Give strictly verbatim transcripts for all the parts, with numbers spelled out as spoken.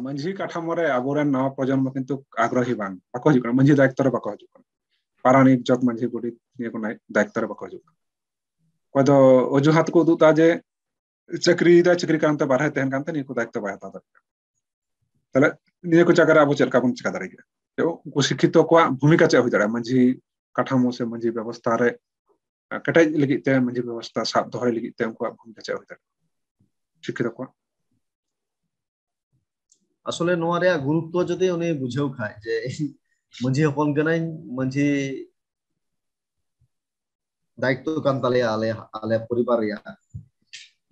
ᱢᱟᱹᱡᱷᱤ ᱠᱟᱴᱷᱟᱢᱳ ᱨᱮ ᱟᱵᱚᱨᱮᱱ ᱱᱟᱣᱟ ᱯᱨᱚᱡᱚᱱᱢᱚ ᱠᱤᱱᱛᱩ ᱟᱜᱽᱨᱚᱦᱤ ᱵᱟᱝ, ᱵᱟᱠᱚ ᱦᱤᱡᱩᱜ ᱠᱟᱱᱟ, ᱢᱟᱹᱡᱷᱤ ᱫᱟᱭᱤᱛᱛᱚ ᱨᱮ ᱵᱟᱠᱚ ᱦᱤᱡᱩᱜ ᱠᱟᱱᱟ, ᱯᱟᱨᱟᱱᱤᱠ, ᱡᱚᱜᱽ ᱢᱟᱹᱡᱷᱤ, ᱜᱚᱰᱮᱛ, ᱱᱤᱭᱟᱹ ᱠᱚ ᱫᱟᱭᱤᱛᱛᱚ ᱨᱮ ᱵᱟᱠᱚ ᱦᱤᱡᱩᱜ ᱠᱟᱱᱟ᱾ ᱚᱠᱚᱭ ᱫᱚ ᱚᱡᱩᱦᱟᱛ ᱠᱚ ᱩᱫᱩᱜ ᱮᱫᱟ ᱡᱮ ᱪᱟᱹᱠᱨᱤᱭᱮᱫᱟ, ᱪᱟᱹᱠᱨᱤ ᱠᱟᱨᱚᱱ ᱛᱮ ᱵᱟᱨᱦᱮ ᱛᱟᱦᱮᱱ ᱠᱟᱱ ᱛᱮ ᱱᱤᱭᱟᱹ ᱠᱚ ᱫᱟᱭᱤᱛᱛᱚ ᱵᱟᱭ ᱦᱟᱛᱟᱣ ᱫᱟᱲᱮᱭᱟᱜ ᱠᱟᱱᱟ᱾ ᱛᱟᱦᱞᱮ ᱱᱤᱭᱟᱹ ᱠᱚ ᱡᱟᱭᱜᱟ ᱨᱮ ᱟᱵᱚ ᱪᱮᱫ ᱞᱮᱠᱟ ᱵᱚᱱ ᱪᱮᱠᱟ ᱫᱟᱲᱮᱭᱟᱜᱼᱟ? ᱡᱮ ᱩᱱᱠᱩ ᱥᱤᱠᱠᱷᱤᱛᱚ ᱠᱚᱣᱟᱜ ᱵᱷᱩᱢᱤᱠᱟ ᱪᱮᱫ ᱦᱩᱭ ᱫᱟᱲᱮᱭᱟᱜᱼᱟ ᱢᱟᱹᱡᱷᱤ ᱠᱟᱴᱷᱟᱢᱳ ᱥᱮ ᱢᱟᱹᱡᱷᱤ ᱵᱮᱵᱚᱥᱛᱷᱟ ᱨᱮ ᱠᱮᱴᱮᱡ ᱞᱟᱹᱜᱤᱫ ᱛᱮ, ᱢᱟᱹᱡᱷᱤ ᱵᱮᱵᱚᱥᱛᱷᱟ ᱥᱟᱵ ᱫᱚᱦᱚᱭ ᱞᱟᱹᱜᱤᱫ ᱛᱮ ᱩᱱᱠᱩᱣᱟᱜ ᱵᱷᱩᱢᱤᱠᱟ ᱪᱮᱫ ᱦᱩᱭ ᱫᱟᱲᱮᱭᱟᱜᱼᱟ ᱥᱤᱠᱠᱷᱤᱛᱚ ᱠᱚᱣᱟᱜ? ᱟᱥᱚᱞᱮ ᱱᱚᱣᱟ ᱨᱮᱭᱟᱜ ᱜᱩᱨᱩᱛᱛᱚ ᱡᱩᱫᱤ ᱩᱱᱤ ᱵᱩᱡᱷᱟᱹᱣ ᱠᱷᱟᱡ ᱡᱮ ᱤᱧ ᱢᱟᱹᱡᱷᱤ ᱦᱚᱯᱚᱱ ᱠᱟᱹᱱᱟᱹᱧ, ᱢᱟᱹᱡᱷᱤ ᱫᱟᱭᱤᱛᱛᱚ ᱠᱟᱱ ᱛᱟᱞᱮᱭᱟ ᱟᱞᱮ, ᱟᱞᱮ ᱯᱚᱨᱤᱵᱟᱨ ᱨᱮᱭᱟᱜ,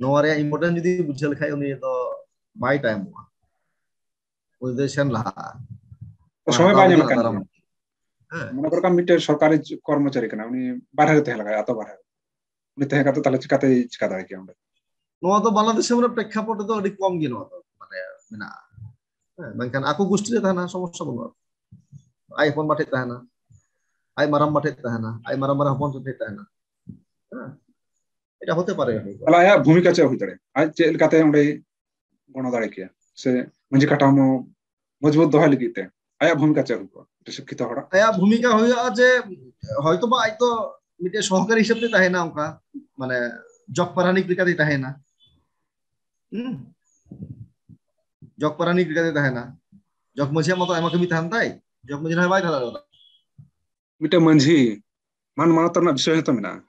ᱱᱚᱣᱟ ᱨᱮᱭᱟᱜ important ᱡᱩᱫᱤ ᱵᱩᱡᱷᱟᱹᱣ ᱞᱮᱠᱷᱟᱡ ᱩᱱᱤ ᱫᱚ ᱵᱟᱭ ᱛᱟᱭᱚᱢᱚᱜᱼᱼᱟ, ᱩᱱᱤ ᱫᱚᱭ ᱥᱮᱱ ᱞᱟᱦᱟᱜᱼᱟ᱾ ᱥᱚᱢᱚᱭ ᱵᱟᱭ ᱧᱟᱢᱮᱫ ᱠᱟᱱ ᱜᱮᱭᱟ᱾ ᱦᱮᱸ᱾ ᱢᱚᱱᱮ ᱠᱚᱨᱚ ᱠᱟᱜ ᱢᱤᱫᱴᱮᱱ ᱥᱚᱨᱠᱟᱨᱤ ᱠᱚᱨᱢᱚᱪᱟᱨᱤ ᱠᱟᱱᱟ, ᱩᱱᱤ ᱵᱟᱨᱦᱮ ᱨᱮ ᱛᱟᱦᱮᱸ ᱞᱟᱜᱟᱜᱼᱟ, ᱟᱛᱳ ᱵᱟᱨᱦᱮ ᱨᱮ᱾ ᱩᱱᱤ ᱛᱟᱦᱮᱸ ᱠᱟᱛᱮ ᱛᱟᱦᱞᱮ ᱪᱤᱠᱟᱛᱮᱭ ᱪᱤᱠᱟ ᱫᱟᱲᱮ ᱠᱮᱭᱟ ᱚᱸᱰᱮ? ᱱᱚᱣᱟ ᱫᱚ ᱵᱟᱝᱞᱟᱫᱮᱥ ᱨᱮ ᱯᱨᱮᱠᱷᱟᱯᱚᱴ ᱨᱮᱫᱚ ᱟᱹᱰᱤ ᱠᱚᱢ ᱜᱮ ᱱᱚᱣᱟ ᱫᱚ ᱢᱟᱱᱮ ᱢᱮᱱᱟᱜᱼᱟ᱾ ᱦᱮᱸ, ᱢᱮᱱᱠᱷᱟᱱ ᱟᱠᱚ ᱜᱩᱥᱴᱤ ᱨᱮ ᱛᱟᱦᱮᱱᱟ, ᱥᱚᱢᱚᱥᱥᱟ ᱵᱟᱹᱱᱩᱜᱼᱟ᱾ ᱟᱡ ᱦᱚᱯᱚᱱ ᱵᱟ ᱴᱷᱮᱡ ᱛᱟᱦᱮᱱᱟ, ᱟᱡ ᱢᱟᱨᱟᱝ ᱵᱟ ᱴᱷᱮᱡ ᱛᱟᱦᱮᱱᱟ, ᱟᱡ ᱢᱟᱨᱟᱝ ᱵᱟ ᱦᱚᱯᱚᱱ ᱴᱷᱮᱡ ᱛᱟᱦᱮᱱᱟ᱾ ᱦᱮᱸ, ᱮᱴᱟ ᱦᱚᱛᱮ ᱯᱟᱨᱮ ᱦᱩᱭ ᱠᱚᱜᱼᱟ᱾ ᱛᱟᱦᱞᱮ ᱟᱭᱟᱜ ᱵᱷᱩᱢᱤᱠᱟ ᱪᱮᱫ ᱦᱩᱭ ᱫᱟᱲᱮᱭᱟᱜᱼᱟ? ᱟᱡ ᱪᱮᱫ ᱞᱮᱠᱟᱛᱮ ᱚᱸᱰᱮ ᱜᱚᱲᱚ ᱫᱟᱲᱮ ᱠᱮᱭᱟ ᱥᱮ ᱢᱟᱹᱡᱷᱤ ᱠᱟᱴᱷᱟᱢᱳ ᱢᱚᱡᱽᱵᱩᱛ ᱫᱚᱦᱚᱭ ᱞᱟᱹᱜᱤᱫ ᱛᱮ ᱟᱭᱟᱜ ᱵᱷᱩᱢᱤᱠᱟ ᱪᱮᱫ ᱦᱩᱭ ᱠᱚᱜᱼᱟ? ᱢᱤᱫᱴᱮᱱ ᱥᱤᱠᱠᱷᱤᱛᱚ ᱦᱚᱲᱟᱜ ᱟᱭᱟᱜ ᱵᱷᱩᱢᱤᱠᱟ ᱦᱩᱭᱩᱜᱼᱟ ᱡᱮ ᱦᱚᱭᱛᱳ ᱵᱟ ᱟᱡ ᱫᱚ ᱢᱤᱫᱴᱮᱱ ᱥᱚᱦᱚᱠᱟᱨᱤ ᱦᱤᱥᱟᱹᱵ ᱛᱮ ᱛᱟᱦᱮᱱᱟ, ᱚᱱᱠᱟ ᱢᱟᱱᱮ ᱡᱚᱜᱽ ᱯᱟᱨᱟᱱᱤᱠ ᱞᱮᱠᱟᱛᱮ ᱛᱟᱦᱮᱱᱟ᱾ ᱦᱩᱸ, ᱡᱚᱜᱽ ᱯᱟᱨᱟᱱᱤᱠ ᱞᱮᱠᱟᱛᱮ ᱛᱟᱦᱮᱱᱟ᱾ ᱡᱚᱜᱽ ᱢᱟᱹᱡᱷᱤᱭᱟᱜ ᱢᱟᱛᱚ ᱟᱭᱢᱟ ᱠᱟᱹᱢᱤ ᱛᱟᱦᱮᱱ ᱛᱟᱭ, ᱡᱚᱜᱽ ᱢᱟᱹᱡᱷᱤ ᱦᱚᱸ ᱵᱟᱭ ᱛᱟᱦᱮᱸ ᱫᱟᱲᱮᱭᱟᱫᱟ᱾ ᱢᱤᱫᱴᱮᱱ ᱢᱟᱹᱡᱷᱤ ᱢᱟᱱ ᱢᱟᱱᱚᱛ ᱨᱮᱱᱟᱜ ᱵᱤᱥᱚᱭ ᱦᱚᱸᱛᱚ ᱢᱮᱱᱟᱜᱼᱟ᱾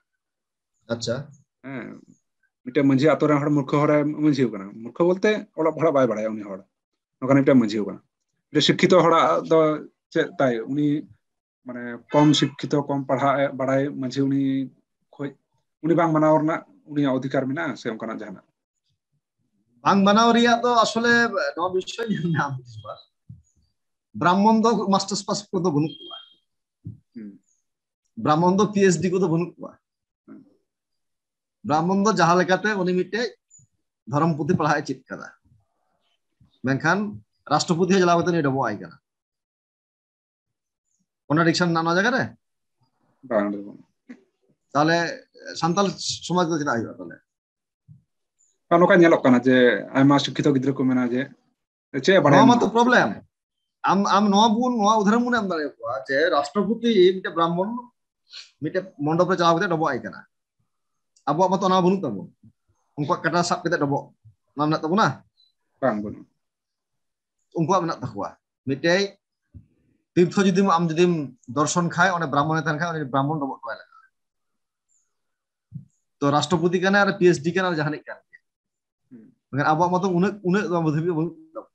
ᱟᱪᱪᱷᱟ᱾ ᱦᱮᱸ, ᱢᱤᱫᱴᱮᱱ ᱢᱟᱹᱡᱷᱤ ᱟᱛᱳ ᱨᱮᱱ ᱦᱚᱲ ᱢᱩᱨᱠᱷᱚ ᱦᱚᱲᱮ ᱢᱟᱹᱡᱷᱤ ᱠᱟᱱᱟ, ᱢᱩᱨᱠᱷᱚ ᱵᱚᱞᱛᱮ ᱚᱞᱚᱜ ᱯᱟᱲᱦᱟᱜ ᱵᱟᱭ ᱵᱟᱲᱟᱭᱟ ᱩᱱᱤ ᱦᱚᱲ, ᱱᱚᱝᱠᱟᱱ ᱢᱤᱫᱴᱮᱱ ᱢᱟᱹᱡᱷᱤ ᱠᱟᱱᱟ᱾ ᱢᱤᱫᱴᱮᱱ ᱥᱤᱠᱠᱷᱤᱛᱚ ᱦᱚᱲᱟᱜ ᱫᱚ ᱪᱮᱫ ᱛᱟᱭ? ᱩᱱᱤ ᱢᱟᱱᱮ ᱠᱚᱢ ᱥᱤᱠᱠᱷᱤᱛᱚ, ᱠᱚᱢ ᱯᱟᱲᱦᱟᱜ ᱮ ᱵᱟᱲᱟᱭ ᱢᱟᱹᱡᱷᱤ, ᱩᱱᱤ ᱠᱷᱚᱡ ᱩᱱᱤ ᱵᱟᱝ ᱢᱟᱱᱟᱣ ᱨᱮᱱᱟᱜ ᱩᱱᱤᱭᱟᱜ ᱚᱫᱷᱤᱠᱟᱨ ᱢᱮᱱᱟᱜᱼᱟ ᱥᱮ ᱚᱱᱠᱟᱱᱟᱜ ᱡᱟᱦᱟᱱᱟᱜ? ᱵᱟᱝ ᱢᱟᱱᱟᱣ ᱨᱮᱭᱟᱜ ᱫᱚ ᱟᱥᱚᱞᱮ ᱱᱚᱣᱟ ᱵᱤᱥᱚᱭ ᱧᱮᱞ ᱧᱟᱢ ᱦᱩᱭᱩᱜᱼᱟ᱾ ᱵᱨᱟᱦᱢᱚᱱ ᱫᱚ ᱢᱟᱥᱴᱟᱨᱥ ᱯᱟᱥ ᱠᱚᱫᱚ ᱵᱟᱹᱱᱩᱜ ᱠᱚᱣᱟ᱾ ᱦᱩᱸ᱾ ᱵᱨᱟᱦᱢᱚᱱ ᱫᱚ ᱯᱤ ᱮᱭᱤᱪ ᱰᱤ ᱠᱚᱫᱚ ᱵᱟᱹᱱᱩᱜ ᱠᱚᱣᱟ᱾ ᱦᱩᱸ᱾ ᱵᱨᱟᱦᱢᱚᱱ ᱫᱚ ᱡᱟᱦᱟᱸ ᱞᱮᱠᱟᱛᱮ ᱩᱱᱤ ᱢᱤᱫᱴᱮᱡ ᱫᱷᱚᱨᱚᱢ ᱯᱩᱛᱷᱤ ᱯᱟᱲᱦᱟᱜ ᱮ ᱪᱮᱫ ᱠᱟᱫᱟ, ᱢᱮᱱᱠᱷᱟᱱ ᱨᱟᱥᱴᱨᱚᱯᱚᱛᱤ ᱦᱚᱸ ᱪᱟᱞᱟᱣ ᱠᱟᱛᱮ ᱩᱱᱤ ᱰᱚᱵᱚᱜ ᱟᱭ ᱠᱟᱱᱟ᱾ ᱠᱚᱱᱴᱨᱟᱰᱤᱠᱥᱚᱱ ᱢᱮᱱᱟᱜᱼᱟ ᱱᱚᱣᱟ ᱡᱟᱭᱜᱟ ᱨᱮ? ᱵᱟᱝ, ᱵᱟᱝ᱾ ᱛᱟᱦᱞᱮ ᱥᱟᱱᱛᱟᱲ ᱥᱚᱢᱟᱡᱽ ᱫᱚ ᱪᱮᱫᱟᱜ ᱦᱩᱭᱩᱜᱼᱟ ᱛᱟᱦᱞᱮ? ᱟᱨ ᱱᱚᱝᱠᱟ ᱧᱮᱞᱚᱜ ᱠᱟᱱᱟ ᱡᱮ ᱟᱭᱢᱟ ᱥᱤᱠᱠᱷᱤᱛᱚ ᱜᱤᱫᱽᱨᱟᱹ ᱠᱚ ᱢᱮᱱᱟ ᱡᱮ ᱪᱮᱫ ᱮ ᱵᱟᱲᱟᱭᱟ ᱱᱚᱣᱟ ᱩᱱᱤ? ᱢᱟᱛᱚ ᱯᱨᱚᱵᱞᱮᱢ᱾ ᱟᱢ ᱟᱢ ᱱᱚᱣᱟ ᱵᱚᱱ ᱱᱚᱣᱟ ᱩᱫᱟᱦᱚᱨᱚᱱ ᱵᱚᱱ ᱮᱢ ᱫᱟᱲᱮᱭᱟᱠᱚᱣᱟ ᱡᱮ ᱨᱟᱥᱴᱨᱚᱯᱚᱛᱤ ᱢᱤᱫᱴᱮᱱ ᱵᱨᱟᱦᱢᱚᱱ ᱢᱤᱫᱴᱮᱱ ᱢᱚᱱᱰᱚᱯ ᱨᱮ ᱪᱟᱞᱟᱣ ᱠᱟᱛᱮ ᱰᱚᱵᱚᱜ ᱟᱭ ᱠᱟᱱᱟ᱾ ᱟᱵᱚᱣᱟᱜ ᱢᱟᱛᱚ ᱚᱱᱟ ᱵᱟᱹᱱᱩᱜ ᱛᱟᱵᱚᱱ᱾ ᱩᱱᱠᱩᱣᱟᱜ ᱠᱟᱴᱟ ᱥᱟᱵ ᱠᱟᱛᱮ ᱰᱚᱵᱚᱜ ᱚᱱᱟ ᱢᱮᱱᱟᱜ ᱛᱟᱵᱚᱱᱟ? ᱵᱟᱝ, ᱵᱟᱹᱱᱩᱜ᱾ ᱩᱱᱠᱩᱣᱟᱜ ᱢᱮᱱᱟᱜ ᱛᱟᱠᱚᱣᱟ᱾ ᱢᱤᱫᱴᱮᱡ ᱛᱤᱨᱛᱷᱚ ᱡᱩᱫᱤᱢ ᱟᱢ ᱡᱩᱫᱤᱢ ᱫᱚᱨᱥᱚᱱ ᱠᱷᱟᱡ, ᱚᱸᱰᱮ ᱵᱨᱟᱦᱢᱚᱱᱮ ᱛᱟᱦᱮᱱ ᱠᱷᱟᱡ, ᱩᱱᱤ ᱵᱨᱟᱦᱢᱚᱱ ᱰᱚᱵᱚᱜ ᱦᱚᱴᱚᱣᱟᱭ ᱞᱟᱜᱟᱜᱼᱟ᱾ ᱛᱚ ᱨᱟᱥᱴᱨᱚᱯᱚᱛᱤ ᱠᱠᱟᱱᱟᱭ ᱟᱨ ᱯᱤ ᱮᱭᱤᱪ ᱰᱤ ᱠᱟᱱᱟᱭ ᱟᱨ ᱡᱟᱦᱟᱱᱤᱡ ᱠᱟᱱ ᱜᱮ᱾ ᱦᱩᱸ᱾ ᱢᱮᱱᱠᱷᱟᱱ ᱟᱵᱚᱣᱟᱜ ᱢᱟᱛᱚ ᱩᱱᱟᱹᱜ ᱩᱱᱟᱹᱜ ᱫᱚ ᱟᱵᱚ ᱫᱷᱟᱹᱵᱤᱡ ᱵᱟᱹᱱᱩᱜ ᱛᱟᱵᱚᱱᱟ᱾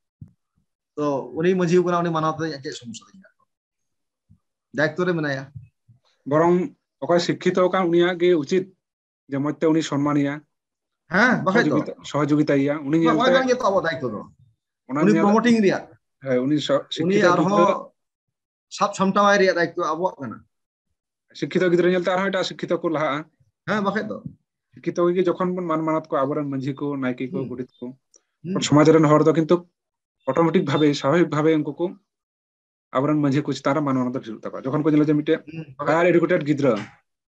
ᱛᱚ ᱩᱱᱤ ᱢᱟᱹᱡᱷᱤ ᱠᱟᱱᱟ, ᱩᱱᱤ ᱢᱟᱱᱟᱣ ᱛᱮ ᱤᱧᱟᱹᱜ ᱪᱮᱫ ᱥᱚᱢᱚᱥᱥᱟ ᱛᱤᱧ ᱢᱮᱱᱟᱜᱼᱟ? ᱫᱟᱭᱤᱛᱛᱚ ᱨᱮ ᱢᱮᱱᱟᱭᱟ᱾ ᱵᱚᱨᱚᱝ ᱚᱠᱚᱭ ᱥᱤᱠᱠᱷᱤᱛᱚ ᱟᱠᱟᱱ ᱩᱱᱤᱭᱟᱜ ᱜᱮ ᱩᱪᱤᱛ ᱡᱮ ᱢᱚᱡᱽ ᱛᱮ ᱩᱱᱤ ᱥᱚᱱᱢᱟᱱᱮᱭᱟ, ᱦᱮᱸ, ᱵᱟᱠᱷᱟᱡ ᱫᱚ᱾ ᱥᱚᱦᱚᱡᱳᱜᱤᱛᱟ-, ᱥᱚᱦᱚᱡᱳᱜᱤᱛᱟᱭᱟ᱾ ᱩᱱᱤ ᱱᱚᱣᱟ ᱧᱮᱞᱛᱮ, ᱠᱟᱱ ᱜᱮᱛᱚ ᱟᱵᱚᱣᱟᱜ ᱫᱟᱭᱤᱛᱛᱚ ᱫᱚ᱾ ᱚᱱᱟ ᱩᱱᱤ ᱧᱮᱞ, ᱯᱨᱚᱢᱳᱴᱤᱝ ᱨᱮᱭᱟᱜ, ᱦᱮᱸ, ᱩᱱᱤ ᱥᱚ-, ᱩᱱᱤ ᱥᱤᱠᱠᱷᱤᱛᱚ ᱟᱨᱦᱚᱸ ᱜᱤᱫᱽᱨᱟᱹ, ᱥᱟᱵ ᱥᱟᱢᱴᱟᱣᱟᱭ ᱨᱮᱭᱟᱜ ᱫᱟᱭᱤᱛᱛᱚ ᱟᱵᱚᱣᱟᱜ ᱠᱟᱱᱟ᱾ ᱥᱤᱠᱠᱷᱤᱛᱚ ᱜᱤᱫᱽᱨᱟᱹ ᱧᱮᱞᱛᱮ ᱟᱨᱦᱚᱸ ᱮᱴᱟᱜ ᱥᱤᱠᱠᱷᱤᱛᱚ ᱠᱚ ᱞᱟᱦᱟᱜᱼᱟ᱾ ᱦᱮᱸ, ᱵᱟᱠᱷᱟᱡ ᱫᱚ᱾ ᱥᱤᱠᱠᱷᱤᱛᱚ ᱜᱮ ᱡᱚᱠᱷᱚᱱ ᱵᱚᱱ ᱢᱟᱱ ᱢᱟᱱᱚᱛ ᱠᱚᱣᱟ, ᱟᱵᱚᱨᱮᱱ ᱢᱟᱹᱡᱷᱤ ᱠᱚ, ᱱᱟᱭᱠᱮ ᱠᱚ, ᱦᱩᱸ᱾ ᱜᱚᱰᱮᱛ ᱠᱚ, ᱦᱩᱸ᱾ ᱥᱚᱢᱟᱡᱽ ᱨᱮᱱ ᱦᱚᱲ ᱫᱚ ᱠᱤᱱᱛᱩ ᱚᱴᱳᱢᱮᱴᱤᱠ ᱵᱷᱟᱵᱮ, ᱥᱟᱵᱷᱟᱵᱤᱠ ᱵᱷᱟᱵᱮ ᱩᱱᱠᱩ ᱠᱚ ᱟᱵᱚᱨᱮᱱ ᱢᱟᱹᱡᱷᱤ ᱠᱚ ᱪᱮᱛᱟᱱ ᱨᱮ ᱢᱟᱱ ᱢᱟᱱᱚᱛ ᱰᱷᱮᱨᱚᱜ ᱛᱟᱠᱚᱣᱟ᱾ ᱡᱚᱠᱷᱚᱱ ᱠᱚ ᱧᱮᱞᱟ ᱡᱮ ᱢᱤᱫᱴᱮᱡ ᱦᱩᱸ, ᱵᱟᱠᱷᱟᱡ higher educated ᱜᱤᱫᱽᱨᱟᱹ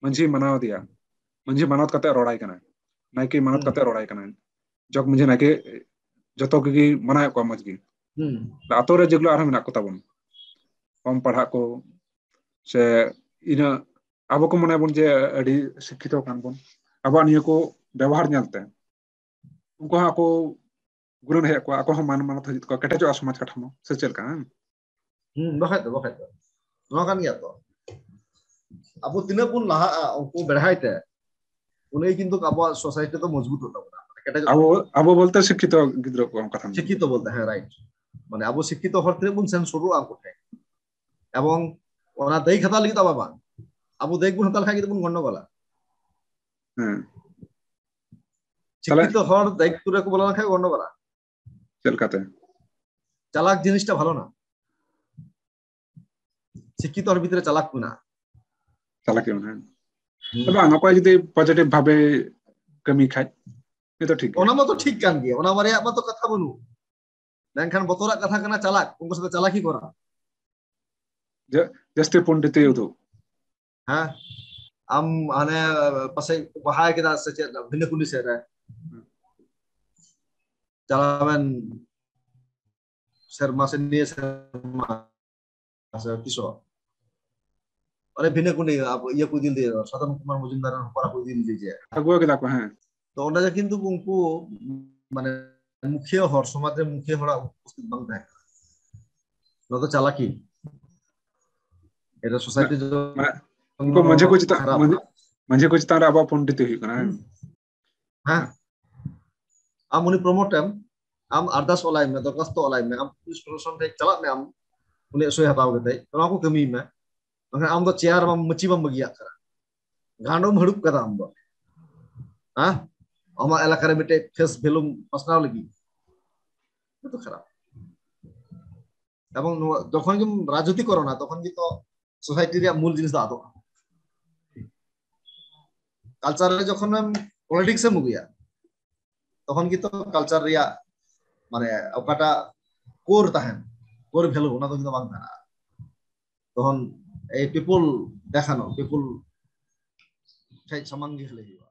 ᱢᱟᱹᱡᱷᱤ ᱢᱟᱱᱟᱣ ᱫᱮᱭᱟ, ᱢᱟᱹᱡᱷᱤ ᱢᱟᱱᱚᱛ ᱠᱟᱛᱮ ᱨᱚᱲᱟᱭ ᱠᱟᱱᱟ, ᱱᱟᱭᱠᱮ ᱢᱟᱱᱚᱛ ᱦᱩᱸ᱾ ᱠᱟᱛᱮ ᱨᱚᱲᱟᱭ ᱠᱟᱱᱟ, ᱡᱚᱜᱽ ᱢᱟᱹᱡᱷᱤ ᱱᱟᱭᱠᱮ ᱡᱚᱛᱚ ᱜᱮ ᱢᱟᱱᱟᱣᱮᱫ ᱠᱚᱣᱟ ᱢᱚᱡᱽ ᱜᱮ᱾ ᱦᱩᱸ᱾ ᱟᱛᱳ ᱨᱮ ᱡᱮᱜᱩᱞᱳ ᱟᱨᱦᱚᱸ ᱢᱮᱱᱟᱜ ᱠᱚ ᱛᱟᱵᱚᱱ, ᱠᱚᱢ ᱯᱟᱲᱦᱟᱜ ᱠᱚ, ᱥᱮ ᱤᱱᱟᱹ ᱟᱵᱚ ᱠᱚ ᱢᱚᱱᱮᱭᱟᱵᱚᱱ ᱡᱮ ᱟᱹᱰᱤ ᱥᱤᱠᱠᱷᱤᱛᱚ ᱠᱟᱱ ᱵᱚᱱ, ᱟᱵᱚᱣᱟᱜ ᱱᱤᱭᱟᱹ ᱠᱚ ᱵᱮᱵᱚᱦᱟᱨ ᱧᱮᱞᱛᱮ ᱩᱱᱠᱩ ᱦᱚᱸ ᱟᱠᱚ ᱜᱩᱱᱟᱹᱱ ᱦᱮᱡ ᱟᱠᱚᱣᱟ, ᱟᱠᱚ ᱦᱚᱸ ᱢᱟᱱ ᱢᱟᱱᱚᱛ ᱦᱤᱡᱩᱜ ᱛᱟᱠᱚᱣᱟ, ᱠᱮᱴᱮᱡᱚᱜᱼᱟ ᱥᱚᱢᱟᱡᱽ ᱠᱟᱴᱷᱟᱢᱳ, ᱥᱮ ᱪᱮᱫ ᱞᱮᱠᱟ? ᱦᱮᱸ? ᱦᱩᱸ, ᱵᱟᱠᱷᱟᱡ ᱫᱚ, ᱵᱟᱠᱷᱟᱡ ᱫᱚ᱾ ᱱᱚᱣᱟ ᱠᱟᱱ ᱜᱮᱭᱟ ᱛᱚ᱾ ᱟᱵᱚ ᱛᱤᱱᱟᱹᱜ ᱵᱚᱱ ᱞᱟᱦᱟᱜᱼᱟ ᱩᱱᱠᱩ ᱵᱮᱲᱦᱟᱭ ᱛᱮ, ᱩᱱᱤ ᱠᱤᱱᱛᱩ ᱟᱵᱚᱣᱟᱜ ᱥᱳᱥᱟᱭᱴᱤ ᱫᱚ ᱢᱚᱡᱽᱵᱩᱛᱚᱜ ᱛᱟᱵᱚᱱᱟ, ᱢᱟᱱᱮ ᱠᱮᱴᱮᱡᱚᱜ ᱟᱵᱚ, ᱛᱟᱵᱚᱱᱟ᱾ ᱟᱵᱚ ᱵᱚᱞᱛᱮ ᱥᱤᱠᱠᱷᱤᱛᱚ ᱜᱤᱫᱽᱨᱟᱹ ᱠᱚ ᱠᱟᱛᱷᱟ᱾ ᱥᱤᱠᱠᱷᱤᱛᱚ ᱵᱚᱞᱛᱮ, ᱦᱮᱸ, ᱨᱟᱭᱤᱴ᱾ ᱢᱟᱱᱮ ᱟᱵᱚ ᱥᱤᱠᱠᱷᱤᱛᱚ ᱦᱚᱲ ᱛᱤᱱᱟᱹᱜ ᱵᱚᱱ ᱥᱮᱱ ᱥᱩᱨᱩᱜᱼᱟ ᱩᱱᱠᱩ ᱴᱷᱮᱱ, ᱮᱵᱚᱝ ᱚᱱᱟ ᱫᱟᱹᱭᱤᱠ ᱦᱟᱛᱟᱣ ᱞᱟᱹᱜᱤᱫ ᱫᱚ ᱟᱵᱚ ᱵᱟᱝ, ᱟᱵᱚ ᱫᱟᱹᱭᱤᱠ ᱵᱚᱱ ᱦᱟᱛᱟᱣ ᱞᱮᱠᱷᱟᱱ ᱜᱮ ᱵᱚᱱ ᱜᱚᱱᱰᱚᱜᱚᱞᱟ᱾ ᱦᱮᱸ᱾ ᱛᱟᱦᱞᱮ ᱥᱤᱠᱠᱷᱤᱛᱚ ᱦᱚᱲ ᱫᱟᱭᱤᱛᱛᱚ ᱨᱮᱠᱚ ᱵᱚᱞᱚ ᱞᱮᱱᱠᱷᱟᱱ ᱜᱚᱱᱰᱚᱜᱚᱞᱟ᱾ ᱪᱮᱫ ᱞᱮᱠᱟᱛᱮ? ᱪᱟᱞᱟᱠ ᱡᱤᱱᱤᱥᱴᱟ ᱵᱷᱟᱞᱚ ᱱᱟ᱾ ᱥᱤᱠᱠᱷᱤᱛᱚ ᱦᱚᱲ ᱵᱷᱤᱛᱨᱤ ᱨᱮ ᱪᱟᱞᱟᱠ ᱢᱮᱱᱟᱜᱼᱟ᱾ ᱪᱟᱞᱟᱠ ᱜᱮ ᱢᱮᱱᱟᱜᱼᱟ᱾ ᱦᱩᱸ᱾ ᱵᱟᱝ, ᱚᱠᱚᱭ ᱡᱩᱫᱤ positive ᱵᱷᱟᱵᱮ ᱠᱟᱹᱢᱤ ᱠᱷᱟᱡ, ᱱᱤᱛᱚᱜ ᱴᱷᱤᱠ ᱜᱮᱭᱟ᱾ ᱚᱱᱟ ᱢᱟᱛᱚ ᱴᱷᱤᱠ ᱠᱟᱱ ᱜᱮᱭᱟ, ᱚᱱᱟ ᱵᱟᱨᱭᱟ ᱢᱟᱛᱚ ᱠᱟᱛᱷᱟ ᱵᱟᱹᱱᱩᱜ᱾ ᱢᱮᱱᱠᱷᱟᱱ ᱵᱚᱛᱚᱨᱟᱜ ᱠᱟᱛᱷᱟ ᱠᱟᱱᱟ ᱪᱟᱞᱟᱠ, ᱩᱱᱠᱩ ᱥᱟᱛᱮ ᱪᱟᱞᱟᱠᱤ ᱠᱚᱨᱟᱣ᱾ ᱡᱟ-, ᱡᱟᱹᱥᱛᱤ ᱯᱚᱱᱰᱤᱛᱤ ᱩᱫᱩᱜ᱾ ᱦᱮᱸ, ᱟᱢ ᱦᱟᱱᱮ ᱯᱟᱥᱮᱡ ᱵᱟᱦᱟ ᱠᱮᱫᱟ ᱥᱮ ᱪᱮᱫ, ᱵᱷᱤᱱᱟᱹᱠᱩᱞᱤ ᱥᱮᱫ ᱨᱮ ᱪᱟᱞᱟᱣᱮᱱ ᱥᱮᱨᱢᱟ ᱥᱮ ᱱᱤᱭᱟᱹ ᱥᱮᱨᱢᱟ ᱥᱮ ᱛᱤᱥᱚᱜ ᱚᱱᱮ ᱵᱷᱤᱱᱟᱹ ᱠᱩᱱᱤ ᱟᱵᱚ ᱤᱭᱟᱹ ᱠᱚ ᱤᱫᱤ ᱞᱮᱫᱮᱭᱟ, ᱥᱟᱫᱚᱱ ᱠᱩᱢᱟᱨ ᱢᱚᱡᱩᱢᱫᱟᱨ ᱨᱮᱱ ᱦᱚᱯᱚᱱ ᱠᱚ ᱤᱫᱤ ᱞᱮᱫᱮᱭᱟ᱾ ᱟᱹᱜᱩ ᱠᱮᱫᱟ ᱠᱚ, ᱦᱮᱸ᱾ ᱛᱚ ᱚᱸᱰᱮ ᱫᱚ ᱠᱤᱱᱛᱩ ᱩᱱᱠᱩ ᱢᱟᱱᱮ ᱢᱩᱠᱷᱤᱭᱟᱹ ᱦᱚᱲ, ᱥᱚᱢᱟᱡᱽ ᱨᱮ ᱢᱩᱠᱷᱤᱭᱟᱹ ᱦᱚᱲᱟᱜ ᱩᱯᱚᱥᱛᱷᱤᱛ ᱵᱟᱝ ᱛᱟᱦᱮᱸ ᱠᱟᱱᱟ᱾ ᱱᱚᱣᱟ ᱫᱚ ᱪᱟᱞᱟᱠᱤ᱾ ᱮᱴᱟ ᱥᱳᱥᱟᱭᱴᱤ ᱫᱚ ᱢᱟᱱᱮ ᱩᱱᱠᱩ ᱢᱟᱹᱡᱷᱤ ᱠᱚ ᱪᱮᱛᱟᱱ, ᱢᱟᱹᱡᱷᱤ, ᱢᱟᱹᱡᱷᱤ ᱠᱚ ᱪᱮᱛᱟᱱ ᱨᱮ ᱟᱵᱚᱣᱟᱜ ᱯᱚᱱᱰᱤᱛ ᱦᱩᱭᱩᱜ ᱠᱟᱱᱟ, ᱦᱮᱸ? ᱦᱮᱸ, ᱟᱢ ᱩᱱᱤ ᱯᱨᱚᱢᱳᱴ ᱮᱢ, ᱟᱢ ᱟᱨᱫᱟᱥ ᱚᱞᱟᱭ ᱢᱮ, ᱫᱚᱨᱠᱷᱟᱥᱛᱚ ᱚᱞᱟᱭ ᱢᱮ, ᱟᱢ ᱯᱩᱞᱤᱥ ᱯᱨᱚᱥᱟᱥᱚᱱ ᱴᱷᱮᱱ ᱪᱟᱞᱟᱜ ᱢᱮ, ᱟᱢ ᱩᱱᱤᱭᱟᱜ ᱥᱳᱭ ᱦᱟᱛᱟᱣ ᱠᱟᱛᱮ ᱱᱚᱣᱟ ᱠᱚ ᱠᱟᱹᱢᱤᱭ ᱢᱮ᱾ ᱵᱟᱝᱠᱷᱟᱱ ᱟᱢ ᱫᱚ ᱪᱮᱭᱟᱨ ᱵᱟᱢ, ᱢᱟᱹᱪᱤ ᱵᱟᱢ ᱵᱟᱹᱜᱤᱭᱟᱜ ᱠᱟᱱᱟ, ᱜᱟᱸᱰᱚᱢ ᱦᱟᱹᱲᱩᱵ ᱠᱟᱫᱟ ᱟᱢ ᱫᱚ᱾ ᱦᱮᱸ, ᱟᱢᱟᱜ ᱮᱞᱟᱠᱟ ᱨᱮ ᱢᱤᱫᱴᱮᱡ ᱯᱷᱮᱥ ᱵᱷᱮᱞᱩᱢ ᱯᱟᱥᱱᱟᱣ ᱞᱟᱹᱜᱤᱫ, ᱱᱚᱣᱟ ᱫᱚ ᱠᱷᱟᱨᱟᱯ᱾ ᱮᱵᱚᱝ ᱱᱚᱣᱟ ᱡᱚᱠᱷᱚᱱ ᱜᱮᱢ ᱨᱟᱡᱽᱱᱤᱛᱤ ᱠᱚᱨᱚᱱᱟ, ᱛᱚᱠᱷᱚᱱ ᱜᱮ ᱛᱚ ᱥᱳᱥᱟᱭᱴᱤ ᱨᱮᱭᱟᱜ ᱢᱩᱞ ᱡᱤᱱᱤᱥ ᱫᱚ ᱟᱫᱚᱜᱼᱟ᱾ ᱠᱟᱞᱪᱟᱨ ᱨᱮ ᱡᱚᱠᱷᱚᱱᱮᱢ ᱯᱚᱞᱤᱴᱤᱠᱥ ᱮᱢ ᱟᱹᱜᱩᱭᱟ, ᱛᱚᱠᱷᱚᱱ ᱜᱮ ᱛᱚ ᱠᱟᱞᱪᱟᱨ ᱨᱮᱭᱟᱜ ᱢᱟᱱᱮ ᱚᱠᱟᱴᱟᱜ ᱠᱳᱨ ᱛᱟᱦᱮᱱ, ᱠᱳᱨ ᱵᱷᱮᱞᱩ, ᱚᱱᱟ ᱫᱚ ᱠᱤᱱᱛᱩ ᱵᱟᱝ ᱛᱟᱦᱮᱱᱟ᱾ ᱛᱚᱠᱷᱚᱱ ᱮᱭ ᱯᱤᱯᱩᱞ ᱫᱮᱠᱷᱟᱱᱚ, ᱯᱤᱯᱩᱞ ᱴᱷᱮᱡ ᱥᱟᱢᱟᱝ ᱜᱮ ᱞᱟᱹᱭ ᱦᱩᱭᱩᱜᱼᱟ᱾